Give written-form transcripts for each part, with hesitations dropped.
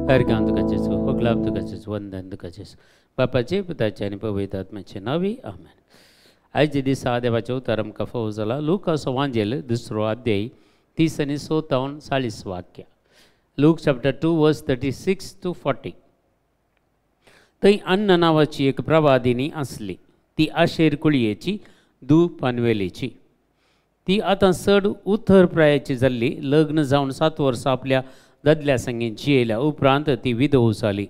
अर्घां तुका जेजू, होगलाब तुका जेजू, वंदन तुका जेजू. बापाचे पुताचे आनी पवित्र आत्म्याचे नांवी आमेन. आयचे दिसा देवाचें उतर आमकां फावो जाला लुकाचो वांजेल दुसरो अध्याय 30 आनी 57 40 वाक्य. Luke chapter 2 verse 36 to 40. थंय अन्न नांवाची एक प्रवादिनी आसली. ती आशेर कुळयेची दू पानवेलीची. ती आतां चड उतर प्रायाची जाल्ली. लग्न जावन 7 वर्सां आपल्या दादल्या संगीत जियेल्या उपरांत ती विधव जाली.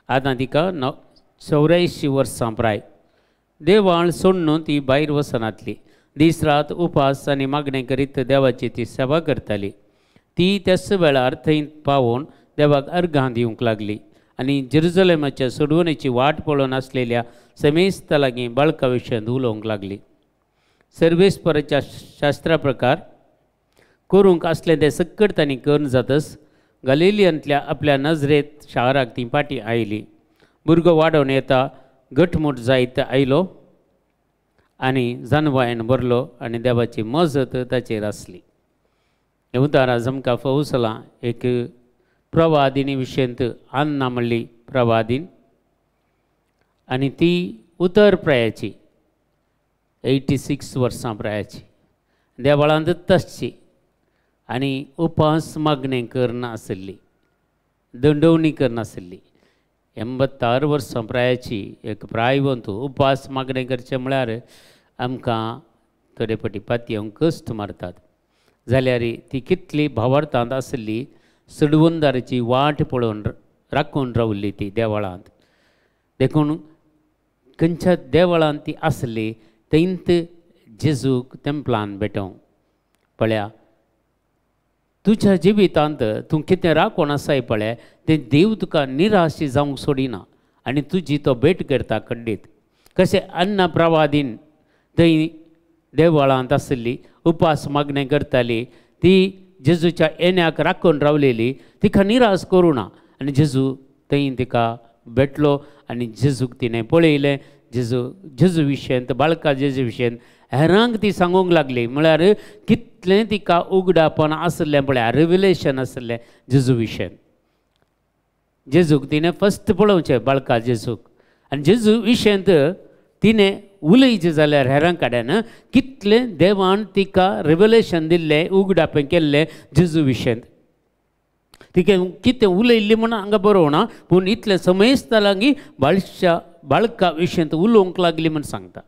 आतां तिका 84 वर्सां प्राय. देवाळ सोडून ती भायर वचनातली. दीस रात उपास आनी मागणें करीत देवाची ती सेवा करताली. ती त्याच वेळार थंय पावोवन देवाक अर्घां दिवंक लागली आनी जेरुजलेमाच्या सोडवणेची वाट पळोवन आसलेल्या समेस्ता लागीं बाळका विशयांत उलोवंक लागली. सर्वेस्पराच्या शास्त्रा प्रकार करूंक आसलें तें सक्कड तांणी करून जातच गलिलियांतल्या आपल्या नजरेत शाराक ती फाटीं आयली. भुरगो वाडोवन येता घटमूट जायत आयलो आनी जानवायन भरलो आनी देवाची मजत ताचेर आसली. हें उतार आज आमकां फावो जालां एक प्रवादिनी विशयंत अन्ना म्हणली प्रवादीन आनी ती उतर प्रायाची 86 वर्सां प्रायाची. देवळांतच आसची आनी उपास मागणें करनासली, दंडवणी करनासली. 86 वर्सां प्रायाची एक प्रायवंत उपास मागणें करचें म्हळ्यार आमकां थोडे फावटी पातयेवंक कश्ट मारतात. जाल्यार ती कितली भावार्थांत आसली, सडवंदाराची वाट पळोवन राखून रावली ती देवळांत. देखून खंयच्या देवळांत ती आसली थंयत जेजूक तेंपलान भेटोवंक. पळया तुज्या जिवितांत तूं कितें राखून आसाय पळय तें देव तुका निराश जावंक सोडिना आनी तुजी तो भेट करता खंडीत. कशें अन्ना प्रवादीन थंय देवळांत आसली, उपास मागणें करताली, ती जेजूच्या येण्याक राखून रावलेली, तिका निराश करूं ना आनी जेजू थंय तिका भेटलो आनी जेजूक तिणें पळयलें. जेजू विशयंत बाळका जेजू विशयंत हेरांक ती सांगूंक लागली. म्हळ्यार कितलें तिका उगडापण आसलें पळय, रिविलेशन आसलें जेजू विशयंत. जेजूक तिणें फस्ट पळोवचें बाळका जेजूक आनी जेजू विशयंत तिणें उलयचें जाल्यार हेरां कडेन कितलें देवान तिका रिविलेशन दिल्लें, उगडापें केल्लें जेजू विशयंत. तिका कितें उलयल्ली म्हूण हांगा बरोवना, पूण इतलें समजता लागीं बाळशा बाळका विशयंत उलोवंक लागली म्हूण सांगता.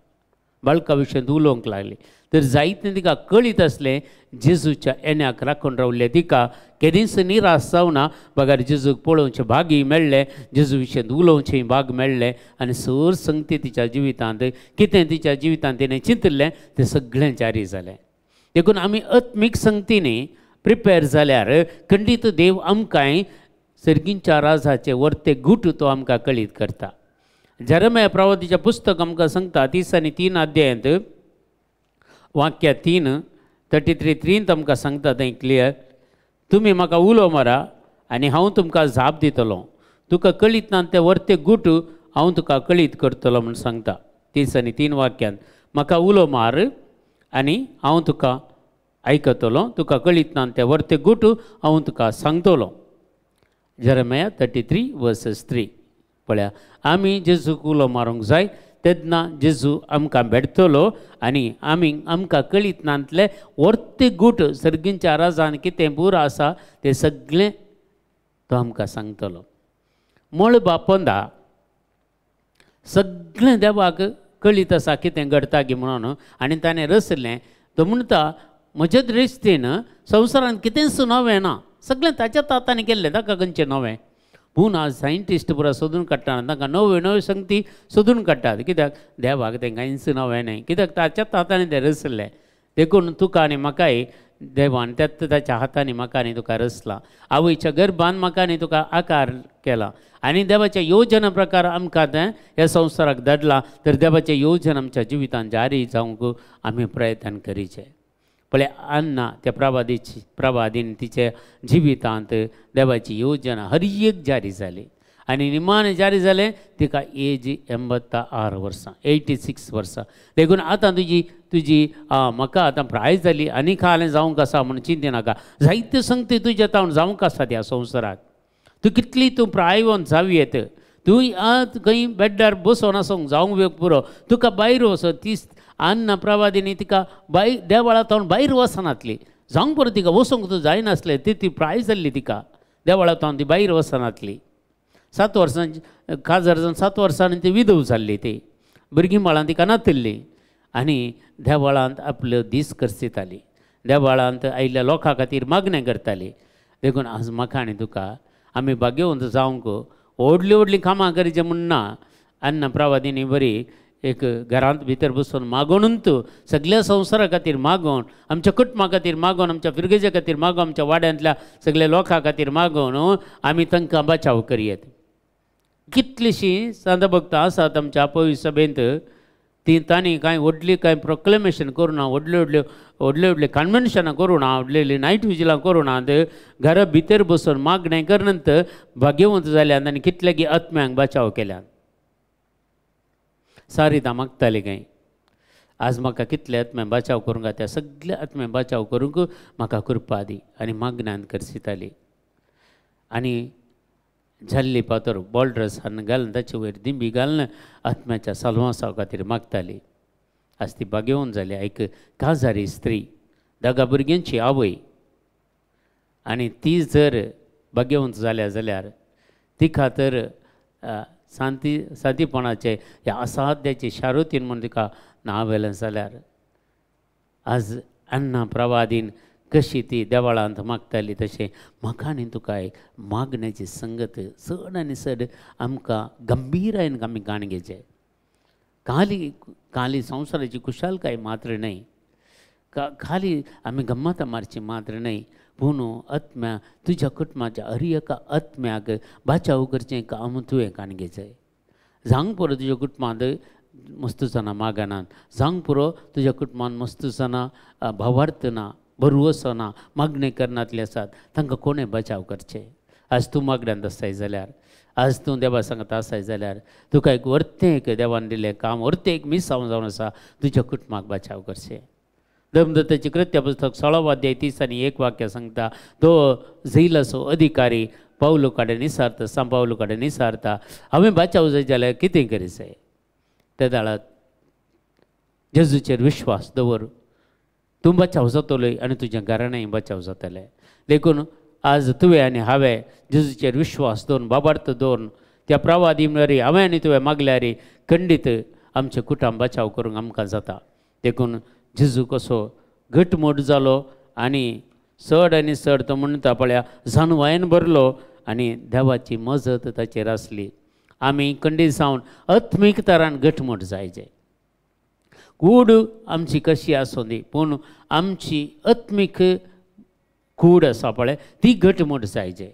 बाळका विशयंत उलोवंक लागली तर जायतें तिका कळीत आसलें. जेजूच्या येण्याक राखून रावलें, तिका केदींच निराश जावना बगर जेजूक पळोवचें भागय मेळ्ळें, जेजू विशयंत उलोवचें भाग मेळ्ळें आनी सर संगती तिच्या जिवितांत कितें तिच्या जिवितांत तिणें चिंतिल्लें तें सगळें जारी जालें. देखून आमी आत्मीक संगतींनी प्रिपेर जाल्यार खंडीत देव आमकांय सर्गींच्या राजाचे वर्ते गूट तो आमकां कळीत करता. जेरेमिया प्रवादीचें पुस्तक आमकां सांगता 30 आनी 3 अध्यायांत वाक्य 3 33:3 आमकां सांगता थंय क्लियर, तुमी म्हाका उलो मारा आनी हांव तुमकां जाप दितलो, तुका कळीत ना तें वर्ते गूट हांव तुका कळीत करतलो म्हूण सांगता. 30 आनी 3 वाक्यांत म्हाका उलो मार आनी हांव तुका आयकतलो, तुका कळीत ना तें वर्ते गूट हांव तुका सांगतलो. जेरेमिया 33:3. पळया आमी जेजूक उलो मारूंक जाय तेन्ना जेजू आमकां भेटतलो आनी आमी आमकां कळीत नातले वर्ते गूट सर्गींच्या राजान कितें बूर आसा तें सगळें तो आमकां सांगतलो. मळबा पोंदा सगळें देवाक कळीत आसा कितें घडटा गी म्हणून आनी ताणें रचलें. तो म्हणटा म्हज्या दृश्टीन संवसारांत कितेंच नवें ना, सगळें ताच्या हातांनी केल्लें, ताका खंयचें नवें. पूण आज सायंटिस्ट पुरा सोदून काडटा, तांकां नव्यो नव्यो संगती सोदून काडटात. कित्याक देवाक तें कांयच नवें न्हय, कित्याक ताच्याच हातांनी तें रचलें. देखून तुका आनी म्हाकाय देवान त्याच ताच्या हातांनी म्हाका आनी तुका रचला, आवयच्या गर्भान म्हाका आनी तुका आकार केला आनी देवाच्या योजना प्रकार आमकां तें ह्या संवसाराक धाडला. तर देवाचें योजन आमच्या जिवितांत जारी जावंक आमी प्रयत्न करीचे. पळय अन्ना त्या प्रवादीन तिच्या जिवितांत देवाची योजना हर एक जारी जाली आनी निमाणें जारी जालें तिका एज 86 वर्सां, 86 वर्सां. देखून आतां तुजी तुजी म्हाका आतां प्राय जाली आनी खालें जावंक आसा म्हूण चिंती नाका. जायते संगती तुज्या तावन जावंक आसा त्या संवसाराक. तूं कितली तूं प्रायवन जावं येत, तूं आतां खंय बेड्डार बसोन आसूंक जावंक पुरो, तुका भायर वचोन ती अन्ना प्रवादिनी तिका भायर देवळा तावन भायर वचनातली, जावंक पुरो तिका वचूंक तूं जायनासलें, ती ती प्राय जाल्ली तिका देवळा तावन ती भायर वचनातली. 7 वर्सां काजार जावन 7 वर्सांनी ती विधव जाल्ली, ती भुरगीं बाळां तिका नातिल्ली आनी देवळांत आपल्यो दीस करसिताली, देवळांत आयिल्ल्या लोकां खातीर मागणें करताली. देखून आज म्हाका आनी तुका आमी भाग्यवंत जावंक व्हडलीं व्हडलीं कामां करचें म्हूण ना. अन्ना प्रवादिनी बरी एक घरांत भितर बसून मागोवनूच सगळ्या संवसारा खातीर मागोवन, आमच्या कुटुंबा खातीर मागोवन, आमच्या फिरगेजा खातीर मागोवन, आमच्या वाड्यांतल्या सगळ्या लोकां खातीर मागोवन आमी तांकां बचाव करयेत. कितलीशीं सांत भक्तां आसात आमच्या पवित्र सभेंत, ती तांणी कांय व्हडली कांय प्रोक्लेमेशन करुना, व्हडल्यो व्हडल्यो व्हडल्यो व्हडल्यो कन्वेन्शनां करुना, व्हडली नायट विजिलां करुना, घरा भितर बसून मागणें करनंत भाग्यवंत जाल्यात आनी कितल्यागी आत्म्यांक बचाव केल्यात. सारिता मागताली कांय आज म्हाका कितले आत्म्या बचाव करूंक त्या सगल्या आत्म्या बचाव करूंक म्हाका कृपा दी आनी मागण्यान करसिताली. आनी जाल्ली पातोर बॉल्ड्रस हाडून घालून ताचे वयर दिंबी घालून आत्म्याच्या साल्वांसाव खातीर मागताली. आज ती भाग्यवंत जाली, एक काजारी स्त्री, 10 भुरग्यांची आवय, आनी ती जर भाग्यवंत जाल्या जाल्यार तिका तर शांती सादीपणाचे ह्या असाध्याचे शारुतीन म्हूण तिका नांव व्हेलें जाल्यार आज अन्ना प्रवादीन कशी ती देवळांत मागताली तशें म्हाका आनी तुका एक मागण्याची संगत चड आनी चड आमकां गंभीरायेन आमी गाण घेवचें. खाली खाली संवसाराची खुशालकाय मात्र न्हय, खाली आमी गम्मतां मारची मात्र न्हय, पूण आत्म्या तुज्या कुटुंबाच्या हर एका आत्म्याक बाचाव करचें काम तुवें काण घेवचें. जावंक पुरो तुज्या कुटुंबांत मस्त जाणां मागनात, जावंक पुरो तुज्या कुटुंबांत मस्त जाणां भावार्थ ना, भरवसो ना, मागणें करनातले आसात, तांकां कोणें बचाव करचें. आज तूं मागण्यांत आसताय जाल्यार, आज तूं देवा सांगता आसताय जाल्यार तुका एक वर्तें एक देवान दिल्लें काम, वर्तें एक मिसांव जावन आसा, तुज्या कुटुंबाक बचाव करचें. धर्मदत्ताची कृत्य पुस्तक 16 अध्याय 30 आनी 1 वाक्य सांगता, तो झैलाचो अधिकारी पावलो कडेन निसारता, सांव पावलो कडेन निसारता, हांवें बचाव जाय जाल्यार कितें करीत जाय. त्या दाळात जेजूचेर विश्वास दवर, तूं बचाव जातलोय आनी तुज्या घराणें बचाव जातलें. देखून आज तुवें आनी हांवें जेजूचेर विश्वास दवरून, बाबार्थ दवरून त्या प्रवादी म्हणल्यार हांवें आनी तुवें मागल्यार खंडीत आमचें कुटुंब बचाव करूंक आमकां जाता. देखून जेजू कसो घटमूट जालो आनी चड आनी चड तो म्हणटा पळया जानवायन भरलो आनी देवाची मजत ताचेर आसली. आमी खंडीत जावन आत्मीक तरान घटमूट जायचे. कूड आमची कशी आसूं दी, पूण आमची आत्मीक कूड आसा पळय ती घटमूट जायचे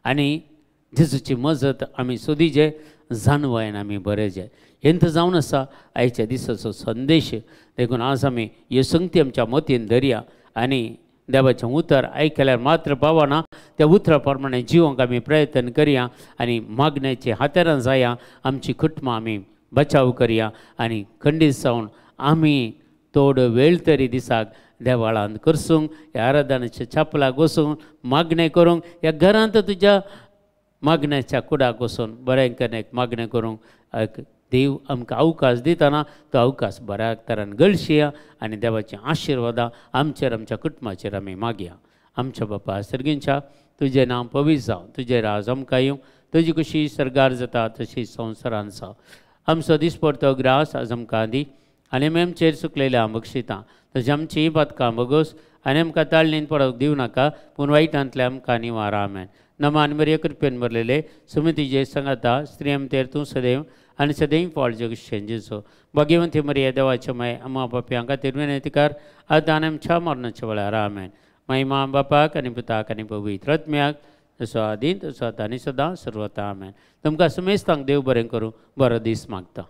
आनी जेजूची मजत आमी सोदीचे, जानवायन आमी बरेचे. हेंत जावन आसा आयच्या दिसाचो संदेश. देखून आज आमी ह्यो संगती आमच्या मतीन धरया आनी देवाचें उतर आयकल्यार मात्र पावना, त्या उतरा प्रमाणे जिवंक आमी प्रयत्न करया आनी मागण्याचे हातेरान जाया, आमची कुटुंबां आमी बचाव करया आनी खंडीत जावन आमी थोडो वेळ तरी दिसाक देवाळांत करसूंक, ह्या आराधनाच्या छापलाक वचूंक, मागणें करूंक, ह्या घरांत तुज्या मागण्याच्या कुडाक वचून बरें करून एक मागणें करूंक एक देव आमकां अवकाश दितना तो अवकाश बऱ्या तरान गळशिया आनी देवाची आशिर्वादां आमचेर आमच्या कुटुंबाचेर आमी मागया. आमच्या बापा सर्गींच्या तुजें नांव पवित्र जावं, तुजें राज आमकां येवं, तुजी कशी सर्गार जाता तशी संवसारान जावं. आमचो दिसपडतो ग्रास आज आमकां दी आनी आमी आमचेर चुकलेल्या बक्षितां तशें आमचीं पातकां भोगोस आनी आमकां ताळणीन पडोवंक दिवं नाका, पूण वायटांतल्या आमकां निवार. आमेन. नमान मरिया कृपेन भरलेले सुमतीचे सांगाता, स्त्रियम तेर तूं सदैव आनी सदैव फळ जगशें जेजो. भाग्यवंती मरिया देवाचे माय, अम्मा बाप्यांक खातीर विनंती कर आतां आनी आमच्या मरणाच्या वेळार. आमेन. महिमा बापाक आनी पुताक आनी पवित्र आत्म्याक, तसो आदीं तसो आतां आनी सदां सर्वता. आमेन. तुमकां सुमेस्तांक देव बरें करूं, बरो दीस मागता.